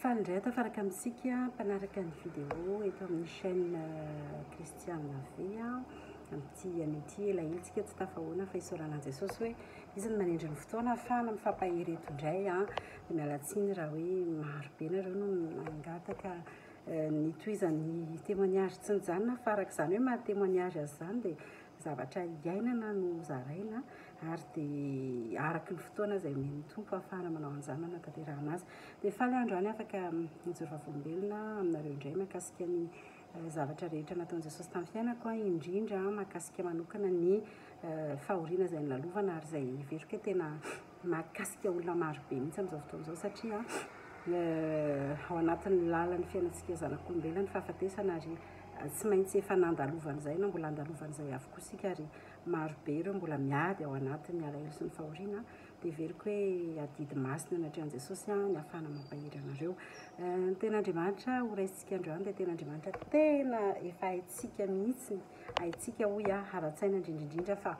Faly indray aho tafaraka amintsika mpanaraka ny vidéo eto amin'ny chaîne Christiane V amin'ity anio ity. Elaela tsika tsy tafahoana fa isaorana an'i Jesosy hoe izy no manendry ny fotoana ahafahana mifampahery eto indray. Dia miala tsiny raha hoe maro be nareo no nangataka ny tohizan'ny témoignage tsy nijanona fa araka izany hoe maha témoignage azy izany dia zavatra iainana no zaraina ary dia araka ny fotoana izay omen'ny Tompo ahafahana manao an'izany no anatanterahana azy. Dia faly aho androany afaka mijoro vavolombelona aminareo indray mahakasika ny zavatra rehetra nataon'i Jesosy tamin'ny fiainako, indrindra mahakasika manokana ny fahoriana izay nolalovana ary izay heveriko hoe tena mahakasika olona maro be mihitsy amin'izao fotoana izao satria ao anatin'ny lalan'ny fiainantsika zanak'olombelona ny fahafatesana ary tsy maintsy efa nandalovan'izay na mbola andalovan'izay avokoa isika ary maro be ireo mbola miady ao anatin'ny alahelo sy ny fahoriana dia heveriko hoe adidy masina anatrehan'i Jesosy ny ahafahana mampahery anareo. Ny ten'Andriamanitra ho raisintsika androany dia ten'Andriamanitra tena efa haintsika mihitsy, haintsika hoy aho ara-tsaina indrindra indrindra fa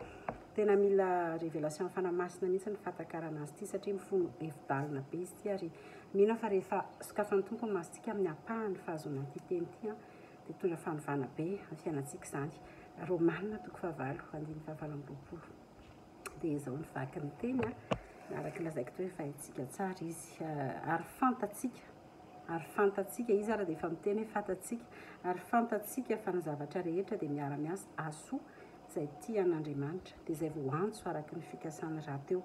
tena mila révélation fanahy masina mihitsy ny fahatakarana azy ity satria mifono hevi-dalina be izy ity ary mino aho fa rehefa sokafan'ny Tompo ny masontsika amin'ny ampahany fahazoana an'ity teny ity dia hitondra fanovana be amin'ny fiainantsika izany. Romana toko fahavalo andininy fahavalo amby roapolo. Dia izao ny vaky ny teny, araka ny lazaiko teo efa haintsika tsara izy ary fantatsika ary fantatsika izy ary dia efa miteny hoe fantatsika ary fantatsika fa ny zavatra rehetra dia miara-miasa hahasoa izay tia an'Andriamanitra, dia izay voantso araka ny fikasany rahateo.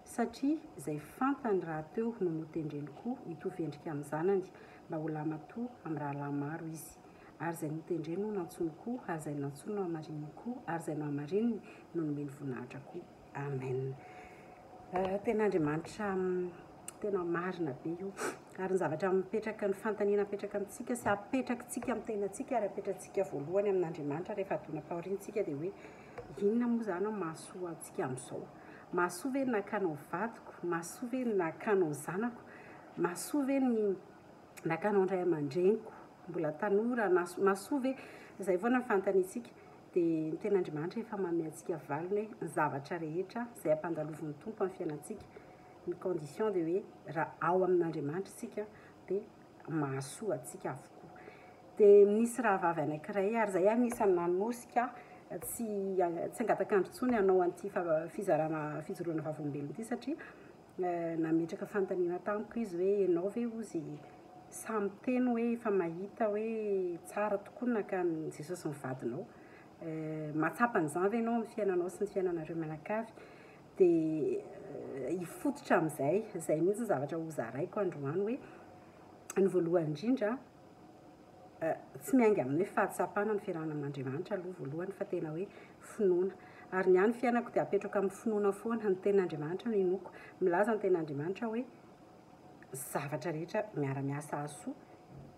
Satria izay fantany rahateo no notendreny koa hitovy endrika amin'ny Zanany, mba ho lahimatoa amin'ny rahalahy maro izy. Ary izay notendreny no nantsoiny koa, ary izay nantsoiny no hamarininy koa, ary izay nohamarininy no nomeny voninahitra koa. Amen. Tena Andriamanitra tena marina be io. Ary ny zavatra mipetraka, ny fanontaniana apetraka amintsika sy apetrakitsika amin'ny tenantsika ary apetratsika voalohany amin'Andriamanitra rehefa adonam-pahoriana isika dia hoe inona moa izany no mahasoa antsika amin'izao? Mahasoa ve ny nakanao vadiko? Mahasoa ve ny nakanao zanako? Mahasoa ve ny nakanao ny ray aman-dreniko mbola tanora? Mahasoa ve? Izay foana ny fanontaniantsika. Dia ny tenin'Andriamanitra efa manome antsika valiny hoe ny zavatra rehetra izay ampandalovin'ny Tompo amin'ny fiainantsika, ny condition dia hoe raha ao amin'Andriamanitra isika dia mahasoa antsika avokoa. Dia nisy rahavavy anankiray ary izay anisan'ny nanosika ahy tsy tsy hangataka andro intsony hanao an'ity fizarana fijoroana vavolombelona ity satria nametraka fanontaniana tamiko izy hoe ianao ve hozy sahy miteny hoe efa mahita hoe tsara tokoa ny nakan'i Jesosy ny vadinao. Mahatsapa an'izany ve ianao amin'ny fiainanao sy ny fiainanareo mianakavy? Dia hifototra amin'izay, izay mihitsy ny zavatra hozaraiko androany hoe ny voalohany indrindra tsy miainga amin'ny hoe fahatsapana ny fiarahana amin'Andriamanitra aloha voalohany fa tena hoe finoana. Ary ny ahy ny fiainako dia apetrako amin'ny finoana foana, ny tenin'Andriamanitra no inoako. Milaza ny tenin'Andriamanitra hoe zavatra rehetra miara-miasa hahasoa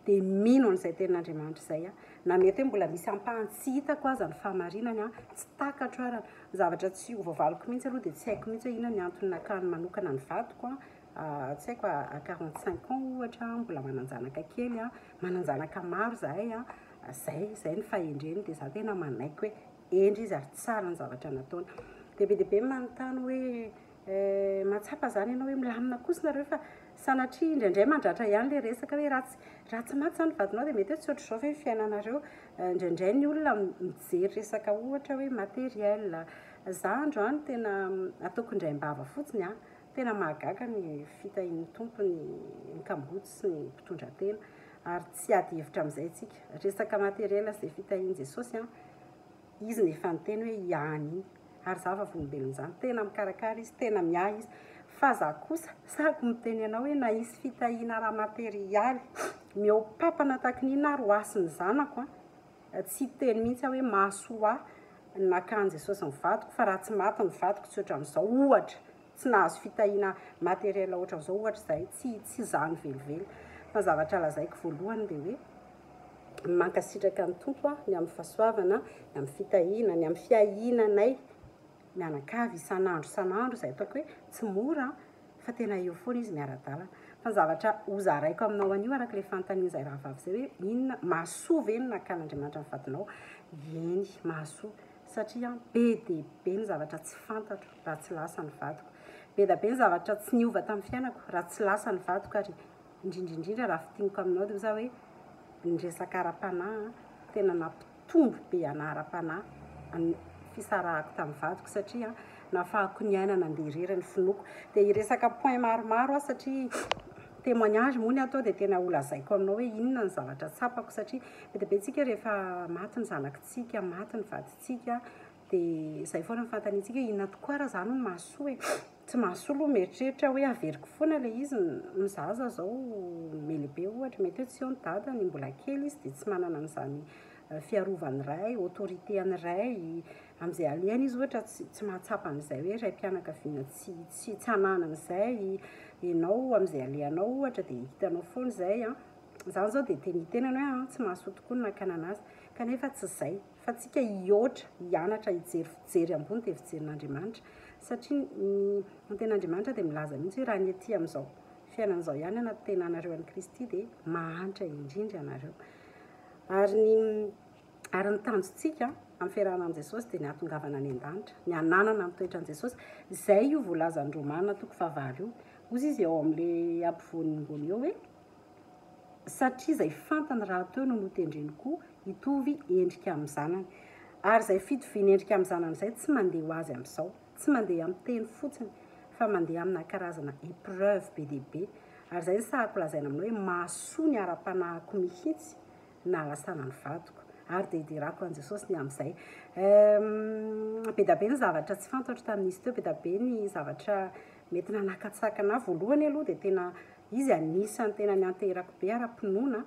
dia mino an'izay tenin'Andriamanitra izay aho. Na mety hoe mbola misy ampahany tsy hitako aza ny fahamarinany an, tsy takatro ara. Ny zavatra tsy ho voavaliko mihitsy aloha dia tsy haiko mihitsy hoe inona ny antony nakany manokana ny vadiko an, tsy haiko à 45 ans ohatra, mbola manan-janaka kely an, manan-janaka maro izahay an, izay, izay ny fahendreny dia izaho tena manaiky hoe hendry izy ary tsara ny zavatra nataony. Dia be dia be ny manontany hoe Eh, mahatsapa zany ianao hoe milamina kosa nareo fa sanatria indraindray mandratra ihany le resaka hoe raha tsy raha tsy maty zany vadinao dia mety hoe tsy ohatr'izao ve ny fiainanareo. Eh, indraindray ny olona mijery resaka ohatra hoe matériel. Za androany tena ataoko indraim-bava fotsiny an, tena mahagaga ny fitahian'ny Tompo ny ny kamboty sy ny mpitondra tena ary tsy hiady hevitra amin'izay tsika. Resaka matériel sy izay fitahian'i Jesosy an, Izy no efa niteny hoe ihany iny. Ary za vavolombelon'izany. Tena mikarakara izy, tena miahy izy. Fa za kosa, sahako miteny anao hoe na hisy fitahiana ara-materialy mihoa-papana tahaky ny inona ary ho ahy sy ny zanako an, tsy hiteny mihitsy aho hoe mahasoa ahy ny nakan'i Jesosy ny vadiko fa raha tsy maty ny vadiko tsy ohatran'izao ohatra. Tsy nahazo fitahiana matériel ohatran'izao ohatra izahay, tsy tsy izany velively. Fa ny zavatra lazaiko voalohany dia hoe mankasitraka ny Tompo aho ny amin'ny fahasoavana, ny amin'ny fitahiana, ny amin'ny fiahiana anay mianakavy isan'andro isan'andro izay ataoko hoe tsy mora fa tena eo foana izy miara-dalana. Fa ny zavatra hozaraiko aminao anio araka ilay fanontanian'izay rahavavy izay hoe inona mahasoa ve ny nakan'Andriamanitra ny vadinao? Eny, mahasoa. Satria be dia be ny zavatra tsy fantatro raha tsy lasa ny vadiko. Be dia be ny zavatra tsy niova tamin'ny fiainako raha tsy lasa ny vadiko ary. Indrindra indrindra raha fintiniko aminao dia hoy za hoe ny resaka ara-panahy tena nampitombo be anah ara-panahy ny fisarahako tamin'ny vadiko satria nahafahako niaina nandeha irery ny finoako. Dia hiresaka point maromaro aho satria témoignage moa ny atao dia tena ho lazaiko aminao hoe inona ny zavatra tsapako satria be dia be tsika rehefa maty ny zanakitsika, maty ny vadintsika dia izay foana ny fanontaniantsika hoe inona tokoa ary izany no mahasoa e? Tsy mahasoa aloha mieritreritra hoe averiko foana ilay izy, ny zaza izao melehibe ohatra, mety hoe tsy eo ny dadany, mbola kely izy dia tsy manana an'izany fiarovan'ny ray, autorité an'ny ray, amin'izay alehany izy ohatra tsy tsy mahatsapa an'izay hoe raim-pianakaviana tsy tsy tsy ananany izay, ianao amin'izay alehanao ohatra dia hitanao foana izay an, izany izao dia teny itenany hoe an tsy mahasoa tokoa ny nakana an'azy, kanefa tsy izay. Fa tsika hihoatra, hianatra hijery fijery ambony dia fijerin'Andriamanitra. Satria ny ny tenin'Andriamanitra dia milaza mihitsy hoe raha ny ety amin'izao fiainana izao ihany anantenanareo an'i Kristy dia mahantra indrindra ianareo. Ary ny ary ny tanjontsika amin'ny fiarahana amin'i Jesosy dia ny hahatongavana any an-danitra, ny hananana ny toetran'i Jesosy. Izay io voalazan'ny Romana toko fahavalo io. Hozy izy eo amin'ilay ampovoany ambony eo hoe satria izay fantany rahateo no notendreny koa hitovy endrika amin'ny zanany. Ary izay fitoviana endrika amin'ny zanany izay tsy mandeha ho azy amin'izao, tsy mandeha amin'ny teny fotsiny, fa mandeha amina karazana épreuve be dia be. Ary izay no sahako lazaina aminao hoe mahasoa ny ara-panahiko mihitsy nahalasana ny vadiko. Ary dia hiderako an'i Jesosy ny amin'izay. Be dia be ny zavatra tsy fantatro tamin'izy teo, be dia be ny zavatra mety nanakatsakana ahy. Voalohany aloha dia tena Izy anisan'ny tena nianteherako be ara-pinoana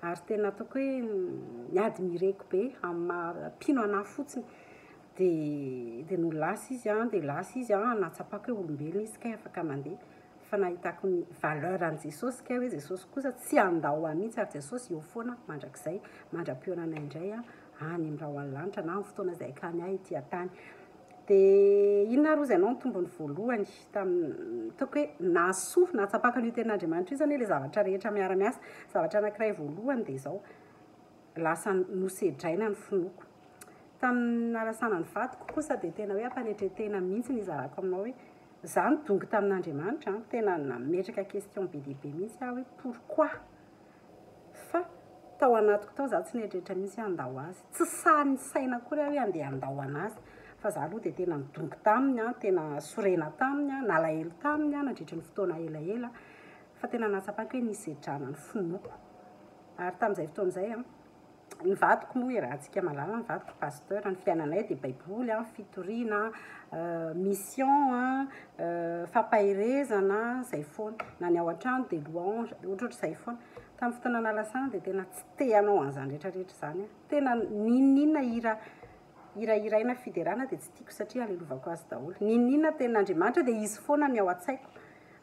ary tena ataoko hoe ni-admirer-ko be amin'ny maha mpino an'ahy fotsiny. Dia dia nony lasa izy an, dia lasa izy an, nahatsapako hoe olombelona izy kay afaka mandeha. Fa nahitako ny valeur an'i Jesosy kay hoe Jesosy kosa tsy handao ahy mihitsy ary Jesosy eo foana mandrakizay, mandra-pihaonanay indray an, any amin'ny rahon'ny lanitra na amin'ny fotoana izay hakany ahy ety an-tany. Dia inona ary hozy ianao ny tombony voalohany tamin'ny ataoko hoe nahasoa, nahatsapako an'io tenin'Andriamanitra io izany hoe ilay zavatra rehetra miara-miasa. Zavatra anankiray voalohany dia izao, lasa nosedraina ny finoako. Tamin'ny nahalasana ny vadiko kosa dia tena hoe ampanetren-tena mihitsy ny hizarako aminao hoe izaho nidongy tamin'Andriamanitra an, tena nametraka question be dia be mihitsy aho hoe pourquoi? Fa tao anatiko tao za tsy nieritreritra mihitsy hoe handao azy. Tsy sahy nisaina akory aho hoe handeha handao anazy. Fa za aloha dia tena nidongy taminy an, tena sorena taminy an, nalahelo taminy an nandritry ny fotoana elaela. Fa tena nahatsapako hoe nisedrana ny finoako. Ary tamin'izay fotoana izay an, Ny vadiko moa iarahantsika mahalala ny vadiko pasteur, ny fiainanay dia baiboly an, fitoriana, mission an, fampaherezana, izay foana. Na ny ao an-trano dia louange, ohatrohatr'izay foana. Tamin'ny fotoana nahalasana dia tena tsy te hanao an'izany rehetra rehetra izany aho. Tena n'inon'inona hira hirahiraina fiderana dia tsy tiako satria alelovako azy daholo. N'inon'inona tenin'Andriamanitra dia izy foana ny ao an-tsaiko.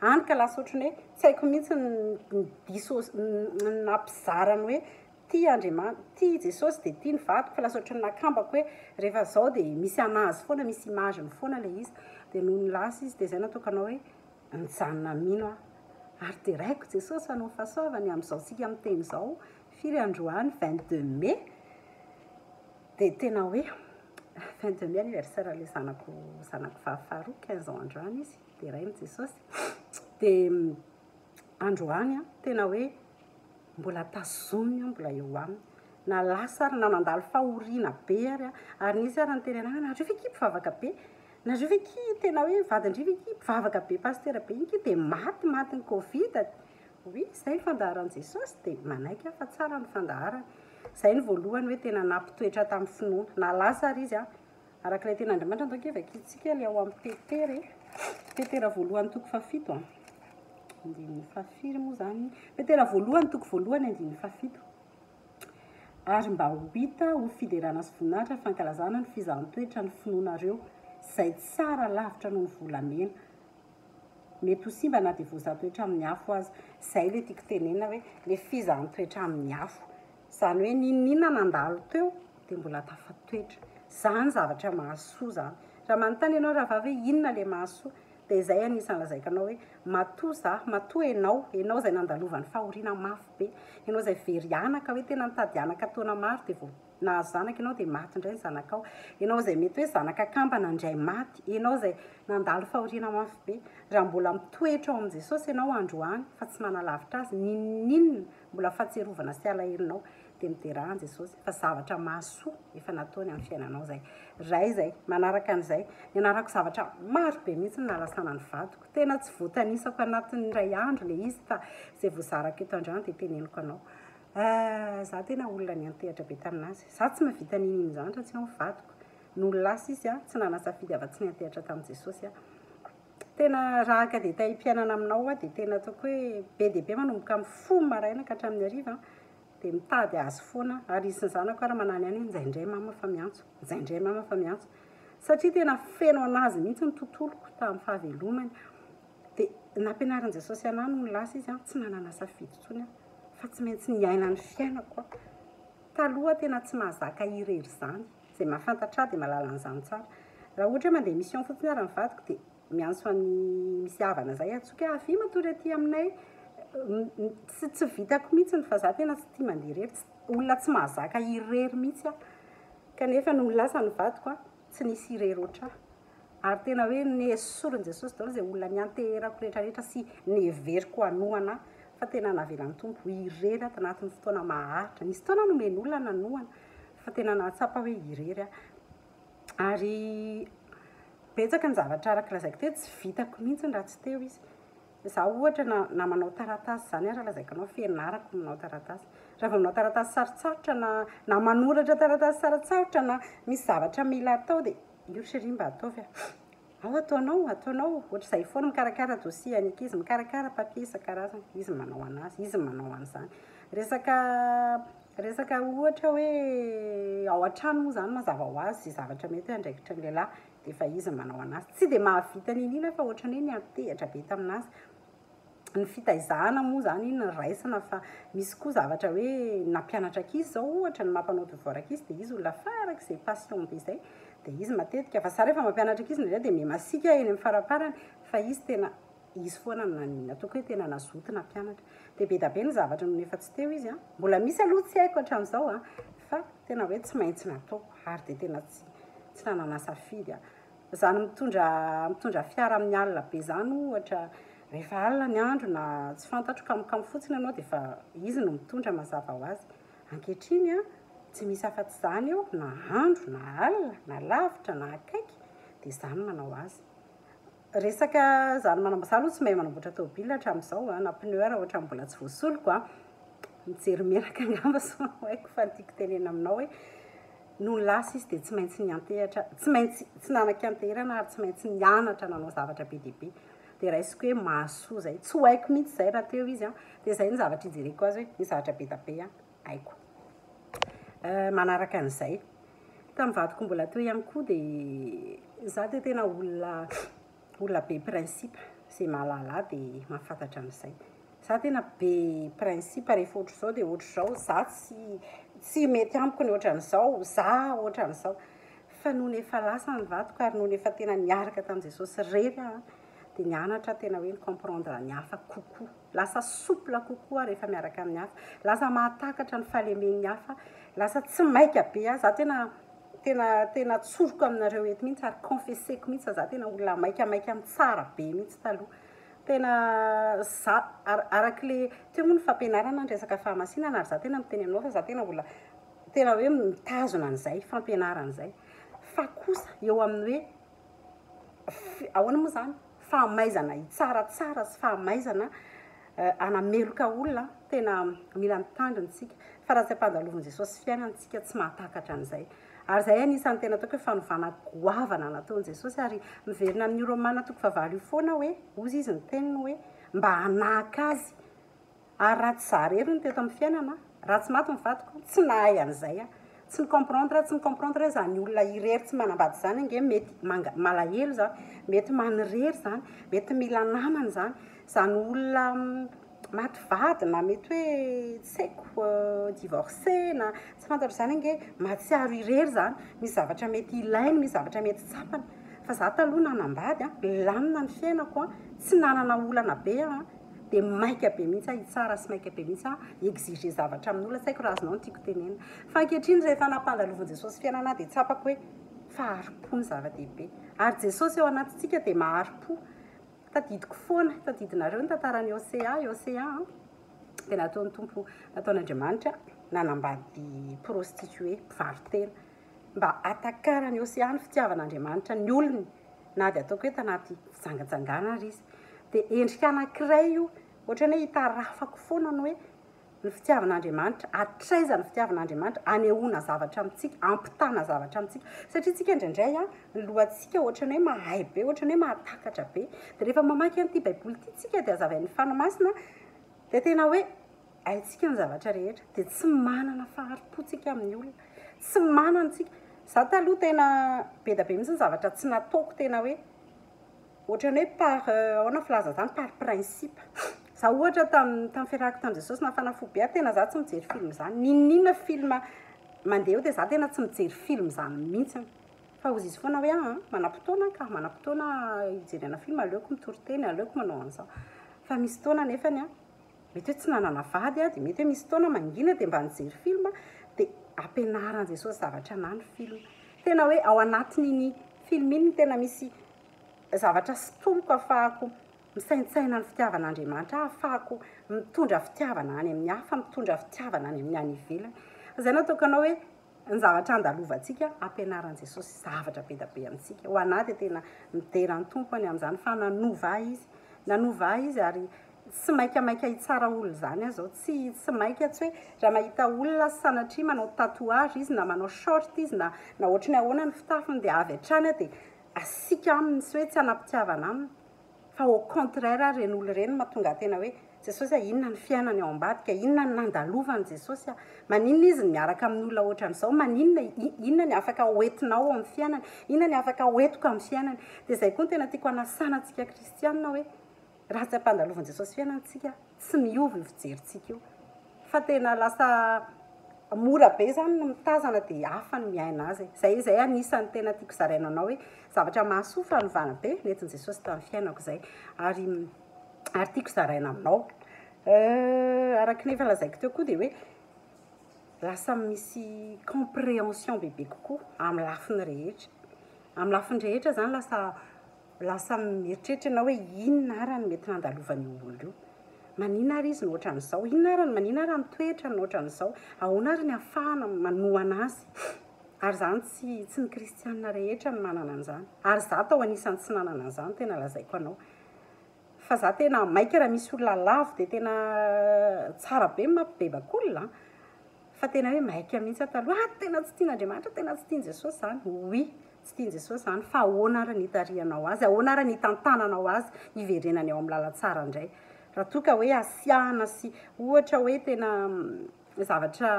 Hany ka lasa ohatran'ny hoe tsy haiko mihitsy ny diso ny nampizara ny hoe Tia Andriamanitra, tia i Jesosy dia tia ny vadiko fa lasa ohatran'ny nakambako hoe rehefa zao dia misy anazy foana, misy image-ny foana ilay izy. Dia nony lasa izy dia izay nataoko anao hoe nijanona mino aho. Ary deraiko Jesosy fa noho ny fahasoavany amin'izao tsika miteny izao, firy androany, 22 mai, dia tena hoe 22 mai anniversaire ilay zanako, zanako vavy faharoa, 15 ans androany izy, deraina Jesosy. Dia androany an, tena hoe mbola tazominy aho, mbola eo aminy. Na lasa ary, na nandalo fahoriana be ary aho, ary nisy ary niteny anah hoe nareo ve akia mpivavaka be? Nareo ve akia tena hoe vadin-dry ve akia mpivavaka be, pasitera be iny akia dia maty, matin'ny covid. Oui, izay ny fandaharan'i Jesosy, dia manaiky aho fa tsara ny fandaharany. Izay ny voalohany hoe tena nampitoetra tamin'ny finoana. Na lasa ary izy an, Araka ilay tenin'Andriamanitra, andao ange vakintsika ilay ao amin'ny Petera e. Petera voalohany toko fahafito an. Andininy fahafiry moa izany? Petera voalohany toko voalohany andininy fahafito. Ary mba ho hita ho fiderana sy voninahitra ny fankalazana ny fizahan-toetra ny finoanareo, izay tsara lavitra noho ny volamena. Mety ho simba na dia voazaha-toetra amin'ny afo aza. Izay ilay tiako tenenina hoe ilay fizahan-toetra amin'ny afo. Izany hoe n'inon'inona nandalo teo dia mbola tafatoetra. Izany zavatra mahasoa izany. Raha manontany ianao rahavavy hoe inona ilay mahasoa? Dia izay anisan'ny lazaiko anao hoe matoa za, matoa enao, enao izay nandalovan'ny fahoriana mafy be, enao izay very anaka hoe tena nitady anaka taona maro dia vao nahazo zanaka enao dia maty indray ny zanakao, enao izay mety hoe zanaka kambana indray maty, enao izay nandalo fahoriana mafy be, raha mbola mitoetra ao amin'i Jesosy enao androany fa tsy manalavitra Azy n'inon'inona mbola fahatsiarovana sy alahelonao dia miderà an'i Jesosy fa zavatra mahasoa efa nataony amin'ny fiainanao izay. Ray izay, manaraka an'izay, nianarako zavatra maro be mihitsy ny nahalasana ny vadiko. Tena tsy voatanisako anatin'ny iray andro ilay izy fa izay voazarako eto androany dia teneniko anao. Eh, za tena olona niantehatra be tamin'azy. Za tsy mahavita n'inon'inona izany raha tsy eo ny vadiko. Nony lasa izy, tsy nanasafidy afa-tsy niantehatra tamin'i Jesosy aho. Tena raha haka détail-piainana aminao aho dia tena ataoko hoe be dia be manomboka amin'ny folo maraina ka hatramin'ny hariva dia mitady azy foana ary izy sy ny zanako ary manany ihany hoe njay indray mama fa miantso, njay indray mama fa miantso satria tena feno anazy mihitsy ny tontoloko tamin'ny fahavelomany. Dia nampianarin'i Jesosy anah nony lasa izy an, tsy nanana safidy intsony aho fa tsy maintsy niaina ny fiainako aho. Taloha aho tena tsy mahazaka irery izany. Izay mahafantatra ahy dia mahalala an'izany tsara. Raha ohatra hoe mandeha mission fotsiny ary ny vadiko dia miantso an'i misy havana izay antsoiko hoe avia matory aty aminay. Tsy tsy vitako mihitsy fa za tena tsy tia mandeha irery, olona tsy mahazaka irery mihitsy aho. Kanefa nony lasa ny vadiko an, tsy nisy irery ohatr'ahy. Ary tena hoe nesorin'i Jesosy daholo izay olona nianteherako rehetra rehetra sy neveriko hanohana ahy fa tena navelan'ny Tompo ho irery aho tanatin'ny fotoana maharitra. Nisy fotoana nomen'olona nanohana fa tena nahatsapa hoe irery aho. Ary betsaka ny zavatra araka lazaiko teo tsy vitako mihitsy raha tsy teo izy. Izaho ohatra na na manao taratasy izany ary lazaiko anao fianarako ny manao taratasy. Raha vao manao taratasy sarotsarotra na na manoratra taratasy sarotsarotra na misy zavatra mila atao dia io chérie mba ataovy a. Ao ataonao, ataonao, ohatr'izay foana mikarakara dossier an'ny ankizy, mikarakara papier isan-karazany, izy manao an'azy, izy manao an'izany. Resaka resaka ohatra hoe ao an-trano moa izany mazava ho azy izay zavatra mety hoe andraikitry ny lehilahy dia efa izy no manao an'azy. Tsy dia mahavita n'inona fa ohatran'ny hoe niantehatra be tamin'azy. Ny fitaizana moa izany iny raisina fa misy koa zavatra hoe nampianatra ankizy izao ohatra ny mampanao devoir ankizy dia izy olona farak'izay patient be izay dia izy matetika fa za rehefa mampianatra ankizy indraindray dia miha-masiaka eny amin'ny faraparany fa izy tena izy foana no nataoko hoe tena nazoto nampianatra. Dia be dia be ny zavatra nony efa tsy teo izy an. Mbola misy aloha tsy haiko hatramin'izao an, fa tena hoe tsy maintsy nataoko ary dia tena tsy tsy nanana safidy aho. Izany mitondra mitondra fiara amin'ny alina be izany ohatra, rehefa alina ny andro na tsy fantatro kamokamo fotsiny ianao dia efa izy no mitondra mazava ho azy. Ankehitriny an, tsy misy afa-tsy izany eo, na andro na alina, na lavitra na akaiky dia izaho no manao azy. Resaka izany manamboatra, za aloha tsy mahay manamboatra tômôbila hatramin'izao a, na pneu ara ohatran'ny mbola tsy voasoloko a, mijery menaka angamba sao no haiko fa ny tiako tenenina aminao hoe nony lasa izy dia tsy maintsy niantehatra, tsy maintsy, tsy nanan-kianteherana ary tsy maintsy nianatra nanao zavatra be dia be, dia raisiko hoe mahasoa izay, tsy ho haiko mihitsy izay raha teo izy a, dia izay ny zavatra ijereko azy hoe misy zavatra be dia be haiko. Manaraka an'izay, tamin'ny vadiko mbola teo ihany koa dia izaho dia tena olona olona be principe, izay mahalala ahy dia mahafantatra an'izay. Izaho tena be principe rehefa ohatr'izao dia ohatr'izao, izaho tsy tsy mety amiko ny ohatran'izao, izaho ohatran'izao. Fa nony efa lasa ny vadiko ary nony efa tena niaraka tamin'i Jesosy irery aho dia nianatra tena hoe ni-comprendre ny hafa kokoa. Lasa souple kokoa aho rehefa miaraka amin'ny hafa. Lasa mahatakatra ny fahalemen'ny hafa. Lasa tsy maika be aho. Za tena tena tena tsoriko aminareo eto mihitsy ary confesseko mihitsy fa za tena olona maikamaika mitsara be mihitsy taloha. Tena za araka le teo moa ny fampianarana ny resaka fahamasinana ary za tena miteny aminao fa za tena olona tena hoe mitazona an'izay fampianarana izay. Fa kosa eo amin'ny hoe ahoana moa izany, fahamaizana hitsaratsara sy fahamaizana hanameloka olona, tena mila mitandrina isika fa raha tsy ampandalovin'i Jesosy fiainana isika tsy mahatakatra an'izay. Ary izay anisan'ny tena ataoko hoe fanovana goavana nataon'i Jesosy ary miverina amin'io Romana toko fahavalo io foana hoe, hozy izy ny teniny hoe mba hanahaka azy. Ary raha tsy za rery no teto amin'ny fiainana, raha tsy maty ny vadiko, tsy nahay an'izay aho. Tsy ni-comprendre aho, tsy ni-comprendre hoe izany olona irery tsy manambady izany ange mety manga- malahelo izany, mety manirery izany, mety mila namana izany. Izany olona maty vady na mety hoe tsy haiko divorcé na tsy fantatro izany ange mahatsiaro irery izany, misy zavatra mety ilainy, misy zavatra mety tsapany. Fa za taloha nanambady an, nilamina ny fiainako an, tsy nanana olana be aho an, dia maika be mihitsy aho hitsara sy maika be mihitsy aho hi-exiger zavatra amin'olona, tsy haiko raha azonao ny tiako tenenina. Fa ankehitriny rehefa nampandalovan'i Jesosy fiainana ahy dia tsapako hoe fahari-po no zava-dehibe. Ary Jesosy ao anatintsika dia mahari-po. Tadidiko foana, tadidinareo ny tantaran'i Hosea, Hosea an, dia nataon'ny Tompo, nataon'Andriamanitra nanambady prostituée, mpivaro-tena. Mba hatakaran'i Hosea ny fitiavan'Andriamanitra ny olony, na dia ataoko hoe tanaty fijangajangana ary izy. Dia endrika anankiray io, ohatran'ny hoe hitarafako foana ny hoe ny fitiavan'Andriamanitra, hatraiza ny fitiavan'Andriamanitra, anehoana zavatra amintsika, ampitana zavatra amintsika. Satria tsika indraindray an, ny lohantsika ohatran'ny hoe mahay be, ohatran'ny hoe mahatakatra be. Dia rehefa mamaky an'ity Baiboly ity tsika dia hazavain'ny Fanahy Masina, dia tena hoe haintsika ny zavatra rehetra. Dia tsy manana fahari-po tsika amin'ny olona. Tsy manana tsika. Za taloha tena be dia be mihitsy ny zavatra tsy nataoko tena hoe ohatran'ny hoe par ahoana filaza izany, par principe. Za ohatra tamin'ny fiarahako tamin'i Jesosy nafana fo be aho, tena za tsy mijery film izany. N'inon'inona film mandeha eo dia za tena tsy mijery film izany mihitsy. Fa hozy izy foana hoe aa manam-potoana ka, manam-potoana hijerena film, aleoko mitory teny, aleoko manao an'izao. Fa misy fotoana nefany an, mety hoe tsy nanana vady aho, dia mety hoe misy fotoana mangina dia mba nijery film, dia ampianaran'i Jesosy zavatra anah ny film. Tena hoe ao anatin'iny film iny no tena misy zavatra sintomiko ahafahako misaintsaina ny fitiavan'Andriamanitra, ahafahako mitondra fitiavana any amin'ny hafa, mitondra fitiavana any amin'ny any ivelany. Izay no ataoko anao hoe ny zavatra andalovantsika, ampianaran'i Jesosy zavatra be dia be amintsika. Ho anah dia tena midera ny Tompo any amin'izany fa nanova ahy Izy. Nanova ahy Izy ary tsy maikamaika hitsara olona izany aho izao. Tsy, tsy maika, tsy hoe raha mahita olona sanatria manao tatouage izy na manao short izy na, na ohatry ny ahoana ny fitafiny dia avy hatrany aho dia asiaka aminy sy hoe tsy hanam-pitiavana aminy. Fa au contraire ary ireny olona ireny no mahatonga ahy tena hoe Jesosy a, inona ny fiainany ao ambadika, inona ny nandalovany Jesosy a, maninona izy no miaraka amin'olona ohatran'izao, maninona, inona ny afaka hoentinao ao amin'ny fiainany, inona ny afaka hoentiko amin'ny fiainany. Dia izay koa no tena tiako hanasana antsika kristianina hoe raha tsy ampandalovan'i Jesosy fiainana tsika, tsy miova io fijerintsika io. Fa tena lasa mora be zany ny mitazana dia hafa ny miaina azy e. Zay zay anisan'ny tena tiako zaraina anao hoe zavatra mahasoa fanovana be nentin'i Jesosy tamin'ny fiainako izay. Ary ary tiako zaraina aminao. Araka ny efa lazaiko teo koa dia hoe lasa misy compréhension bebe kokoa amin'ny lafiny rehetra. Amin'ny lafiny rehetra zany lasa Lasa mieritreritra ianao hoe inona ara no mety nandalovan'io olona io? Maninona ary izy no ohatran'izao? Inona ara, maninona ara ny toetrany no ohatran'izao? Ahoana ary ny ahafahana manohana azy? Ary izany tsy, tsy ny kristiana rehetra no manana an'izany. Ary izaho tao anisan'ny tsy nanana an'izany, tena lazaiko anao. Fa izaho tena maika raha misy olona lavo dia tena tsara be ny mampibebaka olona an! Fa tena hoe maika mihitsy aho taloha, ah tena tsy tian'Andriamanitra, tena tsy tian'i Jesosy izany. Oui, tsy tian'i Jesosy izany, fa ahoana ary ny hitarihanao azy, ahoana ary ny hitantananao azy hiverenany ao amin'ny lalantsara indray. Raha toa ka hoe asiahana sy ohatra hoe tena zavatra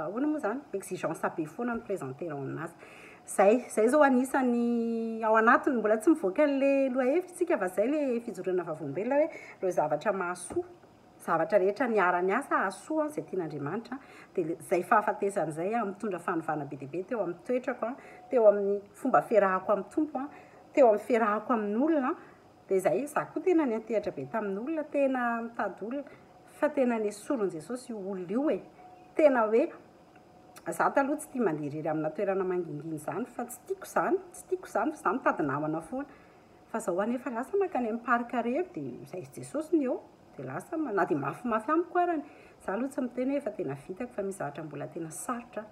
ahoana moa izany, exigence be foana no présenter-nao aminazy. Izay, izay izao anisan'ny ao anatiny, mbola tsy mivoaka an'ilay lohahevitra isika fa izay ilay fijoroana vavolombelona hoe ireo zavatra mahasoa. Zavatra rehetra niara-niasa hahasoa izay tian'Andriamanitra, dia izay fahafatesana izay mitondra fanovana be dia be teo amin'ny toetrako, teo amin'ny fomba fiarahako amin'ny Tompo, teo amin'ny fiarahako amin'olona, dia izay, izaho koa tena niantehatra be tamin'olona, tena mitady olona, fa tena nesorin'i Jesosy io olona io e, tena hoe izaho taloha tsy tia mandeha irery amina toerana mangingina izany, fa tsy tiako izany, tsy tiako izany fa izaho mitady namana foana. Fa zao anefa lasa mankany amin'ny parc irery dia izay sy Jesosy no eo dia lasa na dia mafimafy amiko arany. Za aloha tsy miteny hoe efa tena vitako fa misy zavatra mbola tena sarotra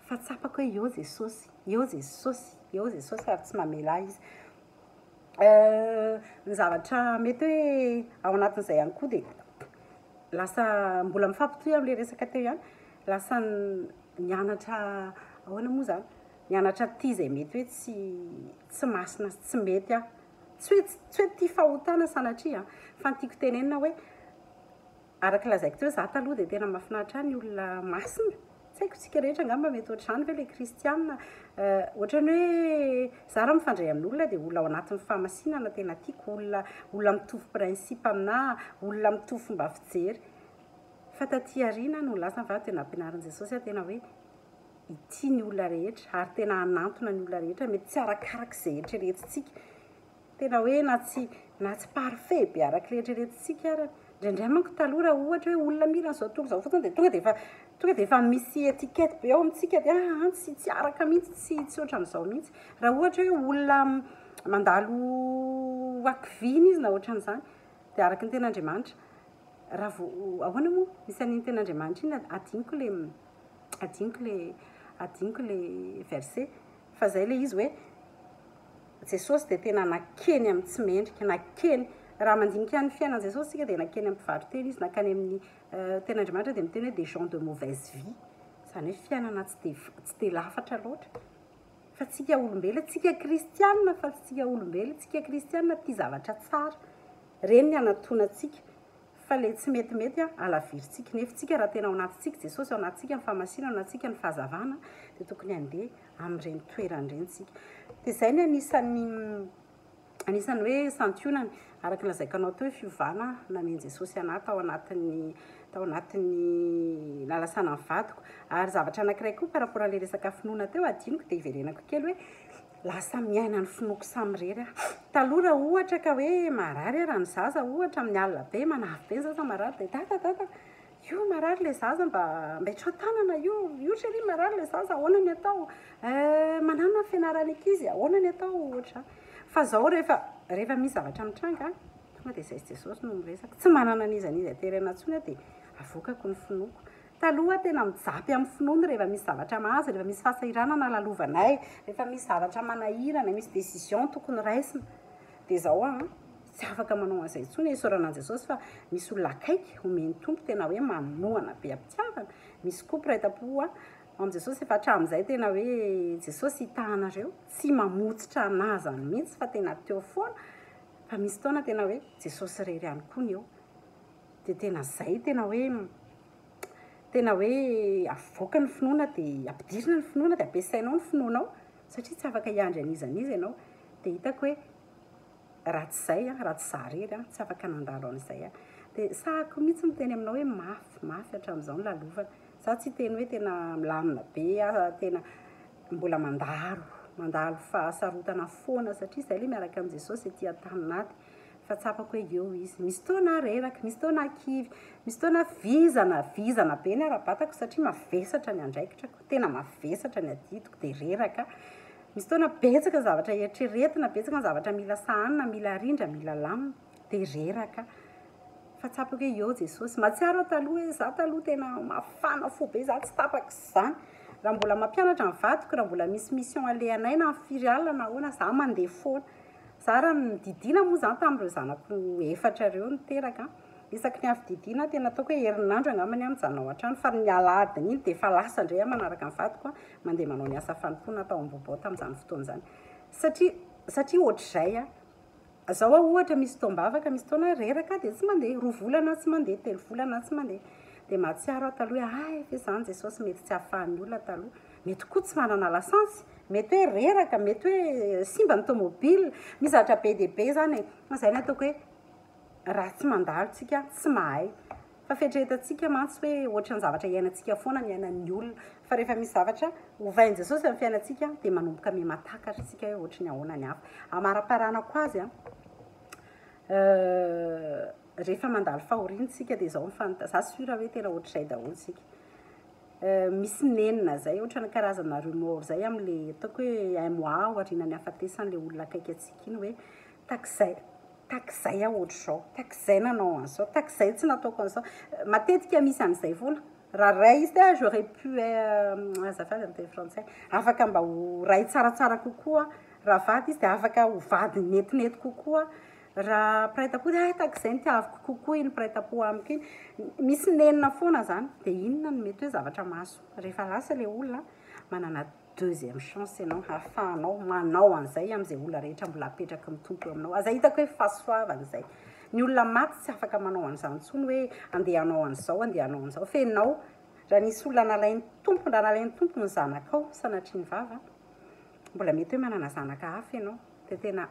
fa tsapako hoe eo Jesosy, eo Jesosy, eo Jesosy ary tsy mamela ahy izy. Ny zavatra mety hoe ao anatin'izay ihany koa dia lasa mbola mifampitohy amin'ilay resaka teo ihany, lasa nianatra ahoana moa izany? Mianatra tia izay mety hoe tsy tsy masina sy tsy mety aho. Tsy hoe tsy hoe tia fahotana sanatria an, fa ny tiako tenenina hoe araka lazaiko teo za taloha dia tena mahafinaritra ahy ny olona masina. Tsy haiko tsika rehetra angamba mety ohatr'izany ve ilay kristiana. Ohatran'ny hoe za raha mifandray amin'olona dia olona ao anatin'ny fahamasinana tena tiako, olona olona mitovy principe aminà, olona mitovy fomba fijery. Fa taty aoriana no lasa va dia nampianarin'i Jesosy aho tena hoe. hitia ny olona rehetra ary tena hanantona ny olona rehetra, mety tsy arakaraka izay eritreretintsika. Tena hoe na tsy na tsy parfait be araka ilay eritreretintsika ary. Indraindray manko taloha raha ohatra hoe olona mila an'izao tontolo izao fotsiny dia tonga dia efa tonga dia efa misy étiquette be ao amintsika dia aa tsy tsy araka mihitsy, tsy tsy ohatran'izao mihitsy. Raha ohatra hoe olona mandalo hakiviana izy na ohatran'izany dia araka ny tenin'Andriamanitra raha vao ahoana moa misy an'iny tenin'Andriamanitra iny adinoko ilay adinoko ilay adinoko ilay verset fa izay ilay izy hoe Jesosy dia tena nakeny amin'ny tsy mendrika, nakeny, raha mandinika ny fiainan'i Jesosy isika dia nakeny amin'ny mpivaro-tena izy, nakany amin'ny tenin'Andriamanitra dia miteny hoe des gens de mauvaise vie, izany hoe fiainana tsy dia tsy dia lafatra loatra. Fa tsika olombelona, tsika kristianina fa tsy tsika olombelona, tsika kristianina tia zavatra tsara, ireny ny hanatonantsika. Fa le tsy metimety an, alavirintsika. Nefa tsika raha tena ao anatintsika Jesosy, ao anatintsika ny fahamasinana, ao anatintsika ny fahazavana, dia tokony handeha amin'ireny toerana ireny tsika. Dia izay ny anisan'ny anisan'ny hoe santionany, araka ny lazaiko anao teo hoe fiovana namen'i Jesosy anah tao anatin'ny tao anatin'ny nalasana ny vadiko. Ary zavatra anankiray koa par rapport an'ilay resaka finoana teo, adinoko dia hiverenako kely hoe Lasa miaina ny finoako samirery aho. Taloha raha ohatra ka hoe marary ary ny zaza ohatra amin'ny alina be, manavy be ny zaza marary dia dada dada io marary ilay zaza mba mba itrao tanana io, io chérie marary ilay zaza ahoana ny atao, mananona ny fianaran'ny ankizy ahoana ny atao ohatra. Fa zao rehefa rehefa misy zavatra mitranga tonga dia izay sy Jesosy no miresaka. Tsy manana an'iza n'iza terena intsony aho dia avoakako ny finoako. Taloha aho tena mijapy amin'ny finoana rehefa misy zavatra mahazo, rehefa misy fahasahiranana lalovanay, rehefa misy zavatra manahirana, misy décision tokony raisina. Dia izao aho an, tsy afaka manao an'izay intsony, isaorana an'i Jesosy fa misy olona akaiky omen'ny Tompo tena hoe manohana be am-pitiavana, misy koa mpiray tampo ao amin'i Jesosy efa hatramin'izay tena hoe Jesosy hitahanareo, tsy mamotsitra an'ahy izany mihitsy fa tena teo foana, fa misy fotoana tena hoe Jesosy irery ihany koa ny eo. Dia tena izay tena hoe tena hoe avoaka ny finoana dia ampidirina ny finoana dia ampiasainao ny finoanao satria tsy afaka hiandry an'iza n'iza ianao. Dia hitako hoe raha tsy izay aho, raha tsy izaho irery aho, tsy afaka nandalo an'izay aho. Dia sahako mihitsy miteny aminao hoe mafy, mafy hatramin'izao ny lalovana. Izaho tsy hiteny hoe tena milamina be aho, tena mbola mandalo, mandalo fahasarotana foana satria izay ilay miaraka amin'i Jesosy ety an-tanin'ady. Fa tsapako hoe eo izy. Misy fotoana aho reraka, misy fotoana aho kivy, misy fotoana aho vizana, vizana be ny ara-batako satria mavesatra ny andraikitrako, tena mavesatra ny adidiko dia reraka aho. Misy fotoana betsaka ny zavatra eritreretina, betsaka ny zavatra mila sahanina, mila arindra, mila lamina, dia reraka aho. Fa tsapako hoe eo Jesosy. Mahatsiaro aho taloha hoe izaho taloha tena mafana fo be, izaho tsy tapaka izany. Raha mbola mampianatra ny vadiko, raha mbola misy mission alehanay na firy alina na ahoana, izaho mandeha foana. Za raha nodidiana moa zany tamin'ireo zanako efatra ireo niteraka, isaky ny avy didiana aho tena ataoko hoe herinandro angambany aho mijanona ao an-trano fa ny alahadin'iny dia efa lasa indray aho manaraka ny vadiko mandeha manao ny asa fanompoana tao Ambohibao tamin'izany fotoana izany satria satria ohatr'izay aho. Zao aho ohatra misy fotoam-bavaka, misy fotoana aho reraka aho dia tsy mandeha, roa volana aho tsy mandeha, telo volana aho tsy mandeha. Dia mahatsiaro aho taloha hoe hay ve izany Jesosy mety tsy ahafahan'ny olona taloha. Mety koa tsy manana lasantsy, mety hoe reraka, mety hoe simba ny tomobile, misy zavatra be dia be izany e. Fa izay no ataoko hoe raha tsy mandalo tsika tsy mahay. Fa fieritreretantsika mantsy hoe ohatran'ny zavatra iainantsika foana ny iainan'ny olona. Fa rehefa misy zavatra ovain'i Jesosy amin'ny fiainantsika dia manomboka miha-mahatakatra isika hoe ohatry ny ahoana ny hafa. Amaraparanako azy an, rehefa mandalo fahoriana isika dia izao ny fanontaniana, za sûr hoe tena ohatr'izay daholo isika. Misy nenina zay, ohatrany karazana remords zay amle ataoko hoe un mois aorianan'ny hahafatesan'le olona akaiky antsika iny hoe takizay, takizay aho ohatr'izao, takizay nanao an'izao, takizay tsy nataoko an'izao. Matetika misy an'izay foana. Raha ray izy dia j'aurais pu azafady amin'ny teny frantsay, afaka mba ho ray tsaratsara kokoa, raha vady izy dia afaka ho vady netinety kokoa. Raha mpiray tampo dia hay tahaka izay no tiaviko kokoa iny mpiray tampo amiko iny. Misy nenina foana izany. Dia inona no mety hoe zavatra mahasoa? Rehefa lasa ilay olona, manana deuxième chance ianao hahafahanao manao an'izay amin'izay olona rehetra mbola apetraky ny Tompo eo aminao. Aza hitako hoe fahasoavana izay. Ny olona maty tsy afaka manao an'izany intsony hoe andeha hanao an'izao, andeha hanao an'izao. Fa ianao, raha nisy olona nalain'ny Tompo, raha nalain'ny Tompo ny zanakao, sanatria ny vava, mbola mety hoe manana zanaka hafa ianao. Dia tena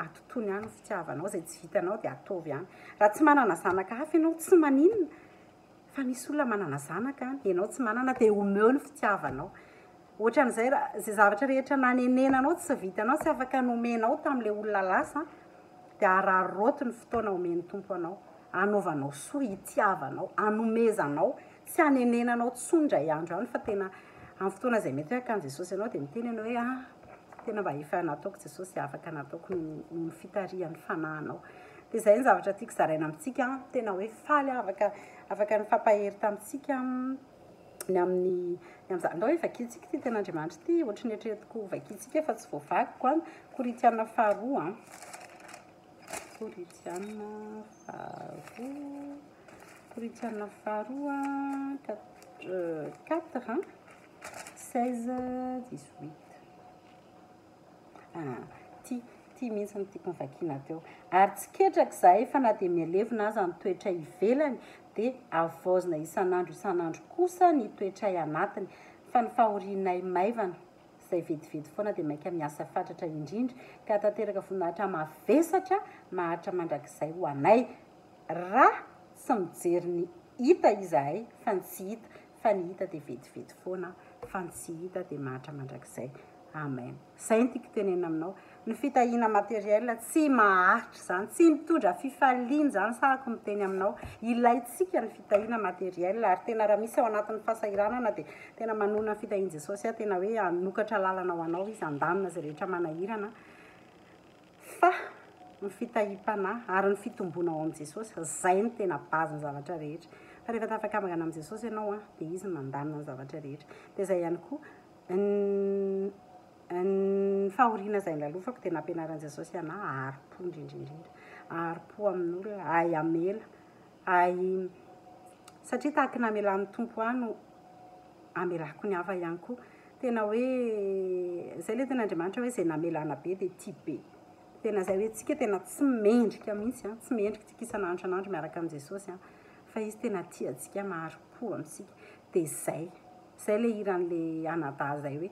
Atotony ihany ny fitiavanao, izay tsy vitanao dia ataovy ihany. Raha tsy manana zanaka hafa ianao, tsy maninona. Fa misy olona manana zanaka an, ianao tsy manana dia omeo ny fitiavanao. Ohatran'izay raha izay zavatra rehetra nanenenanao tsy vitanao, tsy afaka nomenao tamin'ilay olona lasa dia araraoty ny fotoana omen'ny Tompo anao, anaovanao soa, itiavanao, anomezanao, tsy hanenenanao intsony indray andro any fa tena amin'ny fotoana izay mety hoe hakan'i Jesosy anao dia miteny ianao hoe ah, tena mba efa nataoko Jesosy, afaka nataoko noho ny fitarihan'ny fanahinao. Dia izay ny zavatra tiako zaraina amintsika, tena hoe faly aho afaka afaka nifampahery tamintsika ny amin'ny ny amin'izany. Andao hoe vakintsika ity tenin'Andriamanitra ity, ohatry ny eritreretiko vakintsika fa tsy voavakiko an. Korintiana faharoa an. Korintiana faharoa. Korintiana faharoa 4 16 18. Ah, ty, ty mihitsy no tiako novakiana teo. Ary tsy ketraka izahay fa na dia mihalevona aza ny toetray ivelany dia havaozina isan'andro isan'andro kosa ny toetray anatiny. Fa ny fahorianay maivana, izay vetivety foana dia mainka miasa fatratra indrindra ka tanteraka voninahitra mavesatra maharitra mandrakizay ho anay. Raha tsy mijery ny hita izahay fa ny tsy hita, fa ny hita dia vetivety foana fa ny tsy hita dia maharitra mandrakizay. Amen. Zay no tiako tenenina aminao. Ny fitahiana matériel tsy maharitra izany, tsy mitondra fifaliana izany sahako miteny aminao. Ilaintsika ny fitahiana matériel ary tena raha misy ao anatin'ny fahasahiranana dia tena manonona ny fitahian'i Jesosy aho, tena hoe hanokatra lalana ho anao izy, handamina izay rehetra manahirana. Fa ny fitahiam-panahy ary ny fitomboana ao amin'i Jesosy, izay no tena base ny zavatra rehetra. Fa rehefa tafakambana amin'i Jesosy ianao dia izy no mandamina ny zavatra rehetra. Dia izay ihany koa Ny fahoriana izay nilalofako dia nampianarin'i Jesosy anah hahari-po indrindra indrindra. Hahari-po amin'olona, hahay hamela, hahay satria tahaka ny namelan'ny Tompo ahy no hamelako ny hafa ihany koa. Tena hoe izay ilay tenin'Andriamanitra hoe izay namelana be dia tia be. Tena izay hoe tsika tena tsy mendrika mihitsy an, tsy mendrika tsika isan'andro isan'andro miaraka amin'i Jesosy an, fa Izy tena tia antsika, mahari-po amintsika. Dia izay. Zay le hiran'le anadahy zay hoe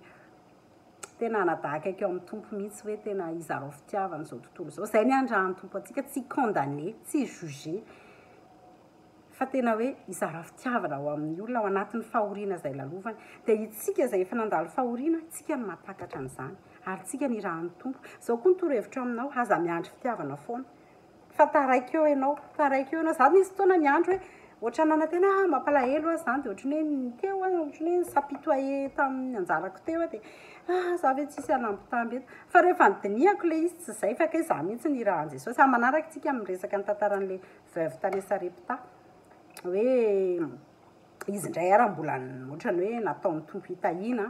tena anadahy akaiky ao amin'ny Tompo mihitsy hoe tena izarao fitiavana izao tontolo izao. Zay ny andrahan'ny Tompo antsika, tsy condamner, tsy juger, fa tena hoe izarao fitiavana ao amin'ny olona ao anatin'ny fahoriana izay lalovany. Dia itsika izay efa nandalo fahoriana, tsika no mahatakatra an'izany. Ary tsika ny irahan'ny Tompo. Izao koa ny torohevitro aminao, aza miandry fitiavana foana. Fa taraiky eo ianao, taraiky eo ianao. Za nisy fotoana niandry hoe ohatran'ny nanantena ah mampalahelo aho zany dia ohatran'ny hoe teo aho ohatran'ny hoe ni-s'apitoyer tamin'ny anjarako teo aho dia ah za ve tsisy hanambitamby eto. Fa rehefa nodinihako ilay izy tsy izay fa kay za mihitsy no irahan'i Jesosy. Amin'ny manaraka tsika miresaka ny tantaran'ilay veuve tany Sarepta hoe izy indray ara mbola ohatran'ny hoe nataon'ny Tompo hitahiana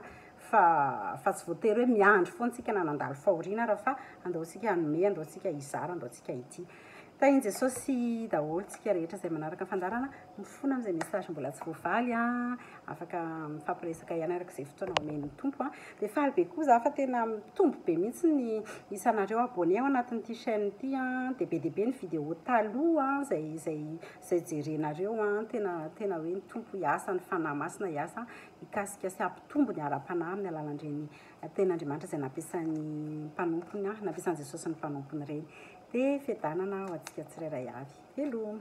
fa fa tsy voatery hoe miandry foana tsika na nandalo fahoriana ara fa andao tsika hanome, andao tsika hizara, andao tsika hitia. Tahin'i Jesosy daholo tsika rehetra izay manaraka ny fandaharana, mifona amin'izay message mbola tsy voavaly a, afaka mifampiresaka ihany araka izay fotoana omen'ny Tompo a. Dia faly be koa za fa tena mitombo be mihitsy ny isanareo abonné ao anatin'ity chaîne ity a, dia be dia be ny vidéo taloha izay izay Izay jerenareo an, tena tena hoe ny Tompo hiasa, ny Fanahy Masina hiasa hikasika sy hampitombo ny ara-panahy amin'ny alalan'ireny Tenin'Andriamanitra izay nampiasain'ny mpanompony, nampiasan'i Jesosy ny mpanompony ireny. Dia fiadanana ho antsika tsirairay avy. Veloma.